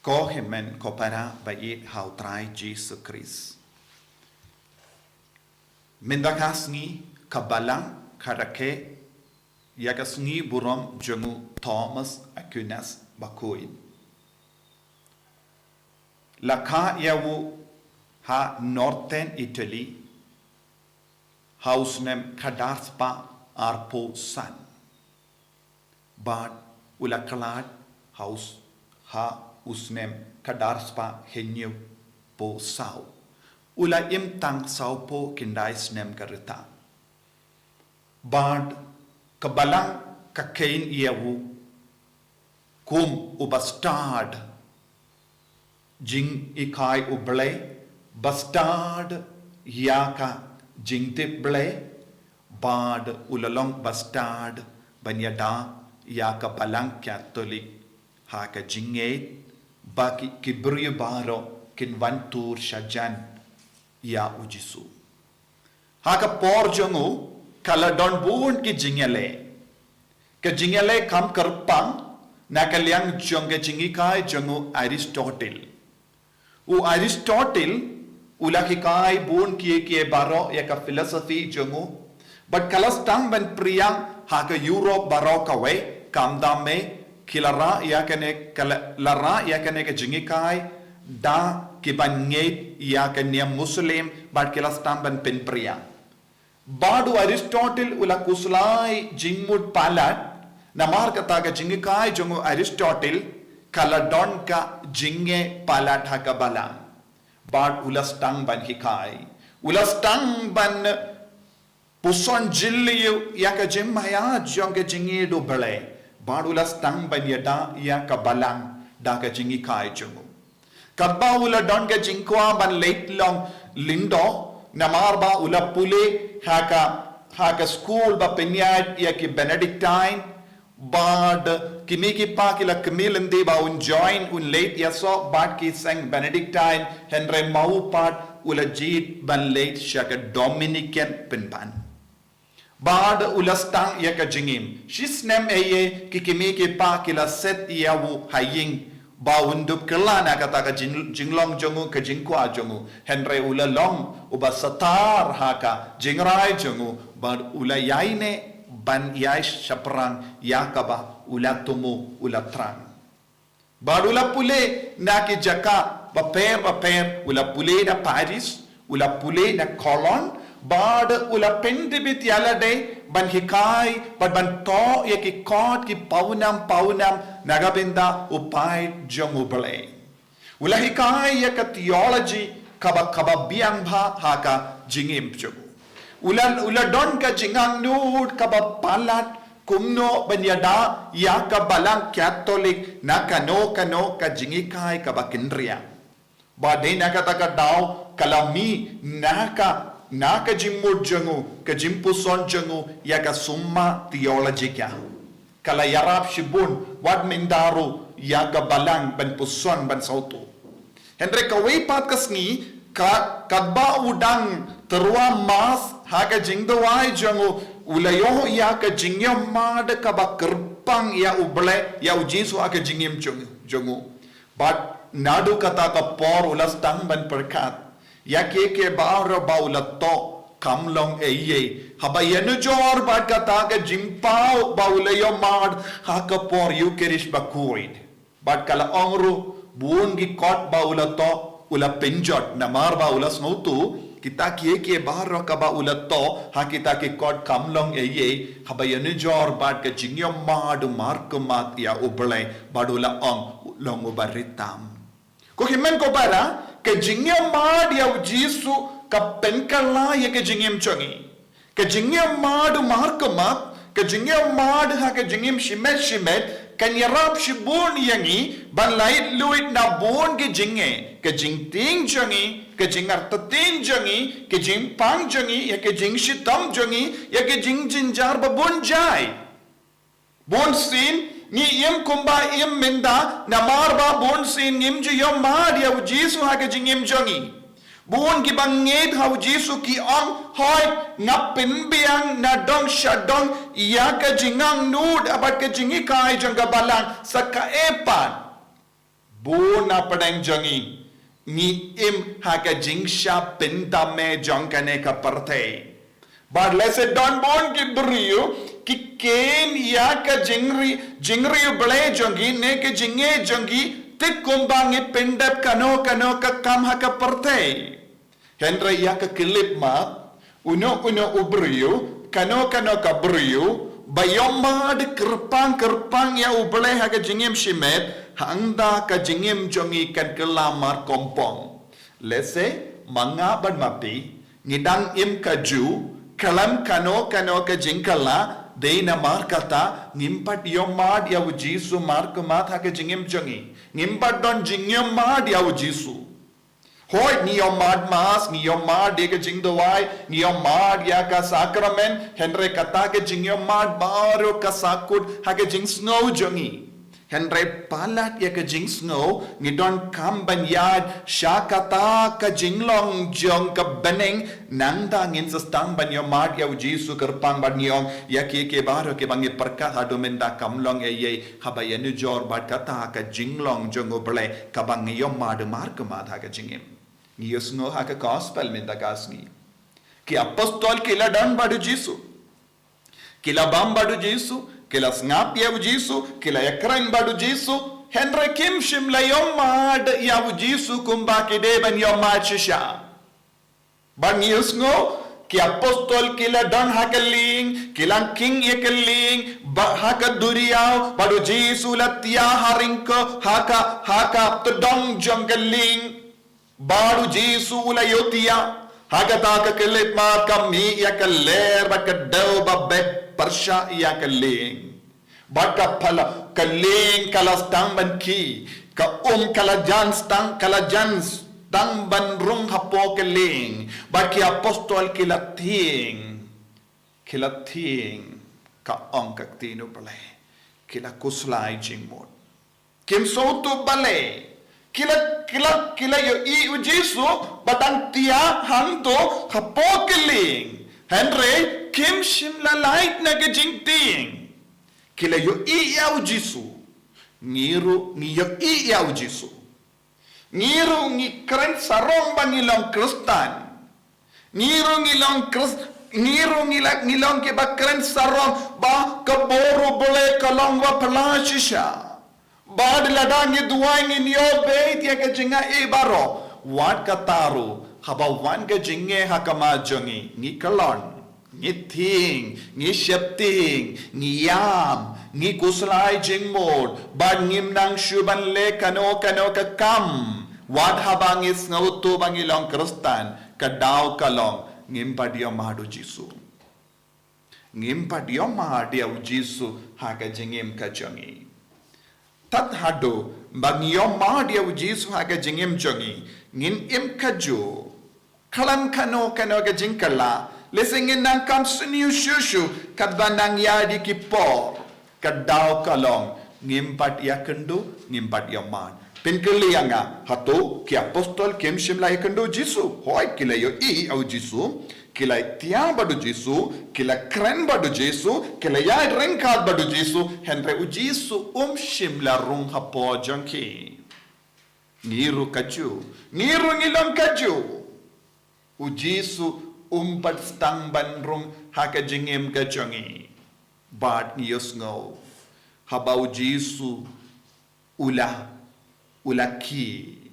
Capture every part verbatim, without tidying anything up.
Ko hynmen ko para ba ïeit ha u Trai Jisu Khrist. Mynta ka sngi ka Balang ka rakhe ïa ka sngi burom jong u Thomas Aquinas bakhuid. La kha ïa u ha Northern Italy ha u snem khadar spah arphew san. Bad u la khlad ha u s-, ha u snem khadar spah hynñiewphew saw. U la im tang sawphew khyndai snem ka rta. Bad ka Balang ka kheiñ ïa u kum u bastad jinghikai u Blei, bastad ïa ka jingtip Blei, bad u la long bastad ban ïada ïa ka Balang Katholik ha ka jingngeit ba ki, ki briew baroh kin wan tur shajan ïa u Jisu. Ha ka por jong u ka la don bun ki jingïaleh. Ka jingïaleh kam kyrpang na ka liang jong ka jinghikai jong u Aristotle. U Aristotle u la hikai bun kiei kiei baroh ïa ka philosophy jong u. Bad ka la sdang ban phriang ha ka Europe baroh kawei, khamtam eh ki la rah ïa kane ka la, la rah ïa kane ka jinghikai da ki ban ngeit ïa ka niam Muslim bad ki la sdang ban pynphriang. Bad u Aristotle u la khuslai jingmut palat, namar kata ka jinghikai jong u Aristotle ka la don ka jingeh palat ha ka Balang. Bad u la sdang ban hikai, u la sdang ban puson jylliew ïa ka jingmaya jong ka jingïeit u Blei. Bad u la sdang ban ïada ïa ka Balang da ka jinghikai jong u. Katba u la don ka jingkwah ban leit long lyngdoh, namar ba u la pule ha ka, ha ka skul ba pynïaid ïa ki Benedictine, bad ki mei ki pa ki la kyrmen lynti ba un join, un leit ïasoh bad ki seng Benedictine, hynrei ma u pat u la jied ban leit sha ka Dominican pynban. Bad u la sdang ïa ka jingim. Shi snem ei ei ki kmie ki kpa ki la set ïa u ha ïing ba un dup kylla na kata ka jing, jinglong jong u, ka jingkwah jong u. Hynrei u la long uba satar ha ka jingrai jong u, bad u la ïaineh ban ïai shaphrang ïa kaba u la thmu, u la thrang. Bad u la pule na ki jaka bapher bapher, u la pule na Paris, u la pule na Cologne, bad u la pyntbit ïa lade ban hikai bad ban thoh ïa ki kot ki pawnam pawnam na ka bynta u paid jong U Blei. U la hikai ïa ka theology kaba, kaba biang bha ha ka jingim jong u. U la, u la don ka jingangnud kaba palat kumno ban ïada ïa ka Balang Katholik na kano kano ka jinghikai kaba kynriang. Bad dei na kata ka daw ka la mih na ka, na ka jingmut jong u, ka jingpuson jong u ïa ka Summa Theologica. Ka la ïarap shibun wat mynta ruh ïa ka Balang ban puson ban sawtu. Hynrei kawei pat ka sngi, ka, katba u dang tyrwa Mass ha ka jingduwai jong u, u la ïoh ïa ka jingïamad kaba kyrpang ïa U Blei, ïa U Jisu ha ka jingim jong, jong u. Bad naduh kata ka por u la sdang ban pyrkhat ïa kiei kiei baroh ba u la thoh kam long ei ei haba ïanujor bad kata ka jingpaw ba u la ïamad ha ka por Eucharist bakhuid. Bad ka la ong ruh, bun ki kot ba u la thoh u la pynjot, namar ba u la sngewthuh kita kiei kiei baroh kaba u la thoh ha kita ki kot kam long ei ei haba ïanujor bad ka jingïamad u markhmat ïa U Blei, bad u la ong, long uba rit tam. Ko hynmen ko para, ka jingïamad ïa U Jisu ka pynkylla ïa ka jingim jong ngi. Ka jingïamad u markhmat, ka jingïamad ha ka jingim shimet shimet, kan ïarap shibun ïa ngi ban lait luid na bun ki jingeh, ka jingtieng jong ngi, ka jingartatien jong ngi, ka jingpang jong ngi, ïa ka jingshitom jong ngi, ïa ka jingjynjar ba bun jait. Bun sien ngi im kumba im mynta namar ba bun sien ngim ju ïamad ïa U Jisu ha ka jingim jong ngi. Bun kiba ngeit ha U Jisu ki ong, hooid, nga pynbiang na dong sha dong ïa ka jingangnud bad ka jinghikai jong ka Balang sa kaei pat. Bun na pdeng jong ngi, ngi im ha ka jingshah pyndam jong kane ka pyrthei. Bad lehse don bun ki briew ki kheiñ ïa ka jingri, jingri U Blei jong ki ne ka jingngeit jong ki, te kumba ngi pyndep kano kano ka kam ha ka pyrthei. Hynrei ïa ka khyllipmat, uno uno u briew, kano kano ka briew ba ïohmad kyrpang kyrpang ïa U Blei ha ka jingim shimet, hangta ka jingim jong ngi kan kylla markongpong. Lehse ma nga bad ma phi ngi dang im kajuh, khlem kano kano ka jingkylla, dei namar kata ngim pat ïohmad ïa U Jisu markhmat ha ka jingim jong ngi. Ngim pat don jingïohmad ïa U Jisu. Hooid, ngi ïohmad Mass, ngi ïohmad ïa ka jingduwai, ngi ïohmad ïa ka sakramen, hynrei kata ka jingïohmad baroh ka sahkut ha ka jingsngew jong ngi. Hynrei palat ïa ka jingsngew, ngi donkam ban ïaid sha kata ka jinglong jong ka bneng, nangta ngin sa sdang ban ïohmad ïa U Jisu kyrpang bad ngi ong, ïa ki ki baroh kiba ngi pyrkhat haduh mynta kam long ei ei, haba ïanujor bad kata ka jinglong jong U Blei kaba ngi ïohmad markhmat ha ka jingim. Ngi ïohsngew ha ka gospel mynta ka sngi. Ki apostol ki la don bad U Jisu. Ki la bam bad U Jisu, ki la sngap ïa U Jisu, ki la ïakren bad U Jisu, hynrei kim shym la ïohmad ïa U Jisu kumba ki dei ban ïohmad shisha. Bad ngi ïohsngew, ki apostol ki la don ha ka lieng, ki la kheiñ ïa ka lieng, bad ha ka duriaw, bad U Jisu u la thiah ha ryngkat, ha ka, ha ka tyndong jong ka lieng. Bad U Jisu u la ïohthiah, ha kata ka khyllipmat ka mih ïa ka lyer bad ka dew ba beh pyrshah ïa ka lieng. Bad ka pala, ka lieng ka la sdang ban khih, ka um ka la jan sdang, ka la jan sdang ban rung hapoh ka lieng. Bad ki apostol ki la tieng, ki la tieng, ka ong ka ktien U Blei, ki la khuslai jingmut. Kim sngewthuh balei. Ki la, ki la, ki la ïohi U Jisu ba dang thiah hangto hapoh ka lieng. Hynrei kim shym la lait na ka jingtieng. Ki la ïohi ïa U Jisu. Ngi ruh ngi ïohi ïa U Jisu. Ngi ruh ngi kren sarong ba ngi long Khristan. Ngi ruh ngi long Khrist, ngi ruh ngi la, ngi long kiba kren sarong ba ka bor U Blei ka long ba phylla shisha. Bad lada ngi duwai ngin ïoh beit ïa ka jingaiei baroh. Wat kata ruh, haba wan ka jingeh ha khmat jong ngi, ngi kyllon, ngi tieng, ngi sheptieng, ngi ïam, ngi khuslai jingmut, bad ngim nang shuh ban leh kano kano ka kam. Wat haba ngi sngewthuh ba ngi long Khristan, ka daw ka long, ngim pat ïohmad U Jisu. Ngim pat ïohmad ïa U Jisu ha ka jingim ka jong ngi. Tad haduh ba ngi ïohmad ïa U Jisu ha ka jingim jong ngi, ngin im kajuh. Khlem kano kano ka jingkylla, lehse ngin nang kam sniew shuh shuh, katba nang ïaid ki por. Ka daw ka long, ngim pat ïakynduh, ngim pat ïohmad. Pynkylli ïa nga, hato ki apostol kim shym la ïakynduh U Jisu? Hooid, ki la ïohi ïa U Jisu, ki la thiah bad U Jisu, ki la kren bad U Jisu, ki la ïaid ryngkat bad U Jisu, hynrei U Jisu um shym la rung hapoh jong ki. Ngi ruh kajuh, ngi ruh ngi long kajuh. U Jisu um pat sdang ban rung ha ka jingim ka jong ngi. Bad ngi ïohsngew, haba U Jisu u la, u la khih,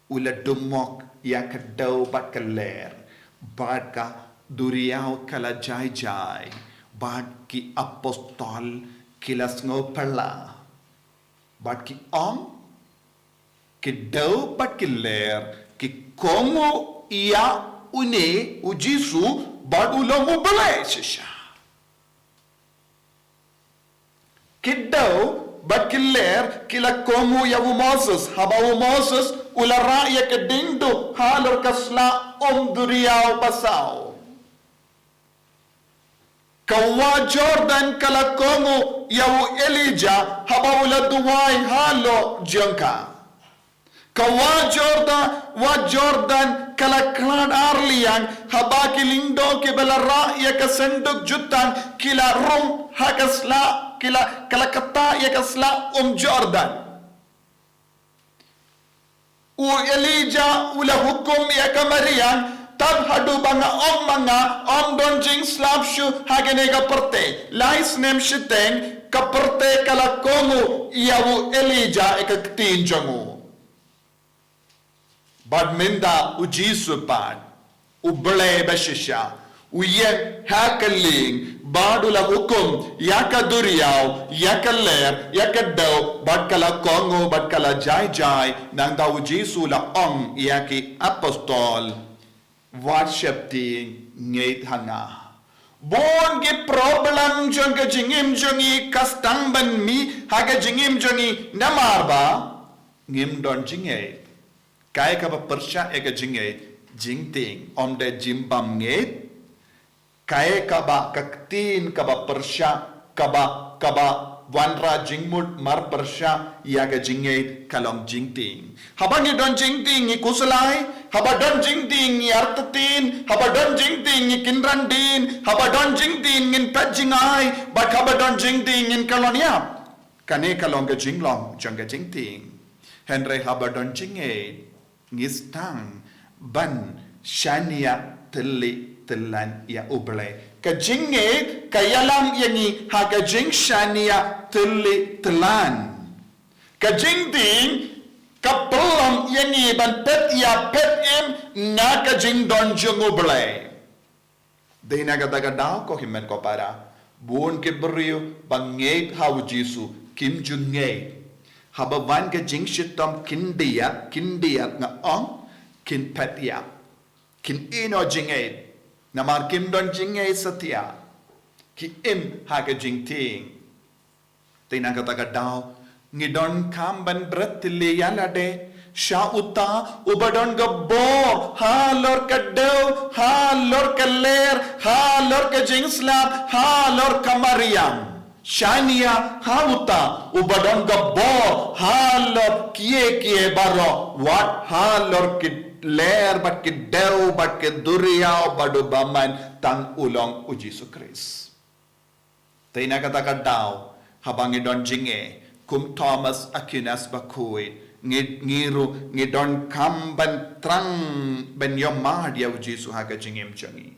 u la dumok ïa ka dew bad ka lyer, bad ka duriaw ka la jai jai, bad ki apostol ki la sngew phylla. Bad ki ong, ki dew bad ki lyer ki kohnguh ïa une U Jisu, bad u long U Blei shisha. Ki dew bad ki lyer ki la kohnguh ïa u Moses, haba u Moses u la rah ïa ka diengduh halor ka sla um duriaw basaw. Ka wah Jordan ka la kohnguh ïa u Elijah haba u la duwai halor jong ka. Ka wah Jordan, wah Jordan ka la khlad ar liang haba ki lyngdoh kiba la rah ïa ka synduk jutang ki la rung ha ka sla, ki la, ka la ktah ïa ka sla um Jordan. U Elijah u la hukum ïa ka mariang, tad haduh ba nga ong ma nga, ym don jingslap shuh ha kane ka pyrthei. Lai snem shiteng, ka pyrthei ka la kohnguh ïa u Elijah ïa ka ktien jong u. Bad mynta u Jisu pat, u Blei ba shisha, u ïeng ha ka lieng, bad u la hukum ïa ka duriaw, ïa ka lyer, ïa ka dew, bad ka la kohnguh, bad ka la jai jai. Nangta u Jisu u la ong ïa ki apostol, wat sheptieng, ngeit ha nga. Bun ki problem jong ka jingim jong ngi ka sdang ban mih ha ka jingim jong ngi namar ba ngim don jingngeit. Kaei kaba pyrshah ïa ka jingngeit? Jingtieng. Ym dei jingbym ngeit. Kaei kaba, ka ktien kaba pyrshah, kaba, kaba wanrah jingmut mar pyrshah ïa ka jingngeit ka long jingtieng. Haba ngi don jingtieng ngi khuslai, haba don jingtieng ngi artatien, haba don jingtieng ngi kynran dien, haba don jingtieng ngin peit jingai, bad haba don jingtieng ngin kyllon ïap. Kane ka long ka jinglong jong ka jingtieng. Hynrei haba don jingngeit, ngi sdang ban shaniah tylli tyllan ïa U Blei. Ka jingngeit ka ïalam ïa ngi ha ka jingshaniah tylli tyllan. Ka jingtieng ka pynlong ïa ngi ban peit ïa peit im na ka jingdon jong U Blei. Dei na kata ka daw ko hynmen ko para, bun ki briew ba ngeit ha U Jisu kim ju ngeit. Haba wan ka jingshitom kin diat, kin diat nga ong, kin peit ïap. Kin ïehnoh jingngeit. Namar kim don jingngeit satia. Ki im ha ka jingtieng. Te na kata ka daw, ngi donkam ban bret tylli ïa lade sha uta uba don ka bor halor ka dew, halor ka lyer, halor ka jingslap, halor ka mariang. Shaniah ha uta uba don ka bor halor kiei kiei baroh, wat halor ki lyer bad ki dew bad ki duriaw bad u bymman, tang u long U Jisu Khrist. Te na kata ka daw, haba ngi don jingeh, kum Thomas Aquinas ba khuid, ngi, ngi ruh, ngi donkam ban trang, ban ïohmad ïa U Jisu ha ka jingim jong ngi.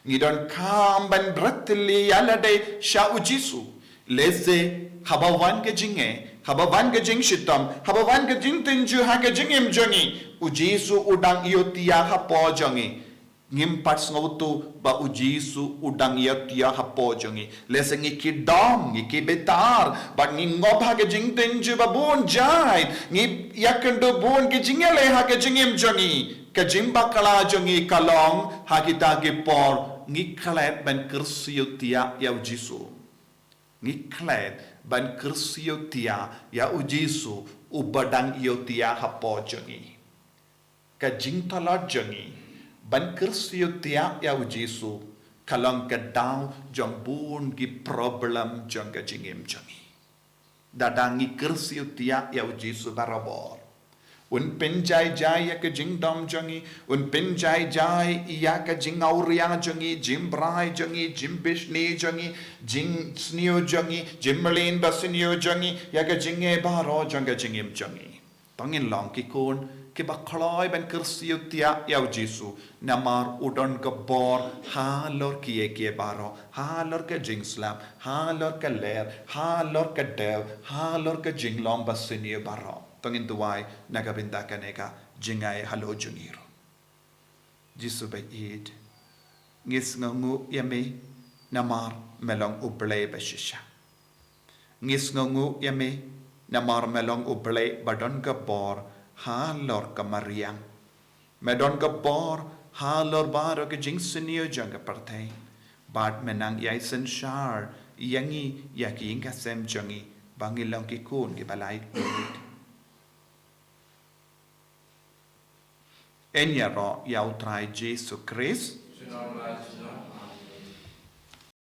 Ngi donkam ban bret tylli ïa lade sha U Jisu. Lehse haba wan ka jingeh, haba wan ka jingshitom, haba wan ka jingtynjuh ha ka jingim jong ngi, U Jisu u dang ïohthiah hapoh jong ngi. Ngim pat sngewthuh ba U Jisu u dang ïohthiah hapoh jong ngi. Lehse ngi ki dom, ngi ki bitar, bad ngi ngop ha ka jingtynjuh ba bun jait, ngi ïakynduh bun ki jingïaleh ha ka jingim jong ngi. Ka jingbakla jong ngi ka long ha kita ki por ngi klet ban kyrsiew thiah ïa U Jisu. Ngi klet ban kyrsiew thiah ïa U Jisu uba dang ïohthiah hapoh jong ngi. Ka jingtlot jong ngi ban kyrsiew thiah ïa U Jisu ka long ka daw jong bun ki problem jong ka jingim jong ngi. Lada ngi kyrsiew thiah ïa U Jisu barabor, un pynjai jai ïa ka jingdom jong ngi, un pynjai jai ïa ka jingawria jong ngi, jingbrai jong ngi, jingbishni jong ngi, jingsniew jong ngi, jingmlien basniew jong ngi, ïa ka jingeh baroh jong ka jingim jong ngi. To ngin long ki khun kiba kloi ban kyrsiew thiah ïa U Jisu, namar u don ka bor halor kiei kiei baroh, halor ka jingslap, halor ka lyer, halor ka dew, halor ka jinglong basniew baroh. To ngin duwai na ka bynta kane ka jingai halor jong ngi ruh. Jisu ba ïeit, ngi sngewnguh ïa me namar me long U Blei ba shisha. Ngi sngewnguh ïa me namar me long U Blei ba don ka bor halor ka mariang. Me don ka bor halor baroh ka jingsniew jong ka pyrthei. Bad me nang ïai synshar ïa ngi, ïa ki ïing ki sem jong ngi, ba ngin long ki khun kiba laitluid. Yn ïaroh ïa U Trai Jisu Khrist.